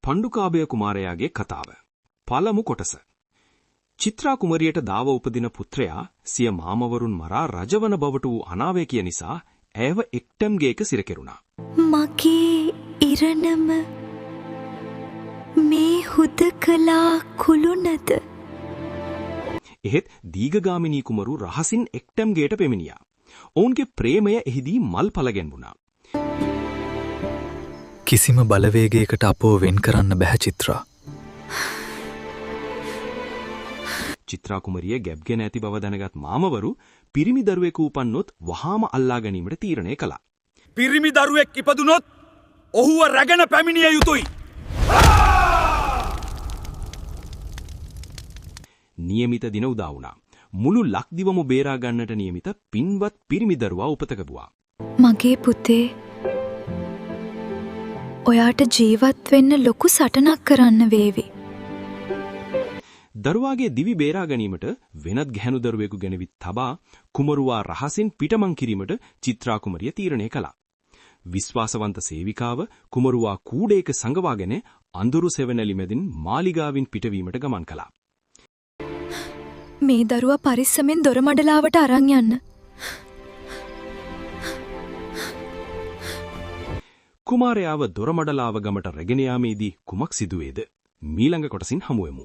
පණ්ඩුකාභය කුමාරයාගේ කතාව. පළමු කොටස. චිත්‍රා කුමරියට දාව උපදින පුත්‍රයා සිය මාමවරුන් මරා රජවන බවට වූ අනාවැකිය නිසා ඇයව එක්ටම් ගේක සිර කෙරුණා. මගේ ඉරණම මේ හුදකලා කුළුණද? එහෙත් දීඝගාමිනී කුමරු රහසින් එක්ටම් ගේට පැමිණියා. ඔවුන්ගේ ප්‍රේමය එහිදී මල් පල ගැන්වුණා. කිසිම බලවේගයකට අපව වෙන් කරන්න බැහැ චිත්‍රා. චිත්‍රා කුමරිය ගැබ්ගෙන ඇති බව දැනගත් මාමවරු පිරිමි දරුවෙකු උපන්නොත් වහාම අල්ලා ගැනීමට තීරණය කළා. පිරිමි දරුවෙක් ඉපදුනොත් ඔහුව රැගෙන පැමිණිය යුතුයි. නියමිත දින උදා වුණා. මුළු ලක්දිවම බේරා ගන්නට නියමිත පින්වත් පිරිමි දරුවා උපත ලැබුවා. මගේ පුතේ, ඔයාට ජීවත් වෙන්න ලොකු සටනක් කරන්න වේවි. දරුවාගේ දිවි බේරා ගැනීමට වෙනත් ගැහැණු දරුවෙකු ගෙනවිත් තබා කුමරුවා රහසින් පිටමං කිරීමට චිත්‍රා කුමරිය තීරණය කළා. විශ්වාසවන්ත සේවිකාව කුමරුවා කූඩේක සඟවාගෙන අඳුරු සෙවණැලි මැදින් මාලිගාවින් පිටවීමට ගමන් කළා. මේ දරුවා පරිස්සමෙන් දොරමඩලාවට අරන් යන්න. කුමාරයාව දොරමඩලාව ගමට රැගෙන යාමේදී කුමක් සිදුවේද? මීළඟ කොටසින් හමුවෙමු.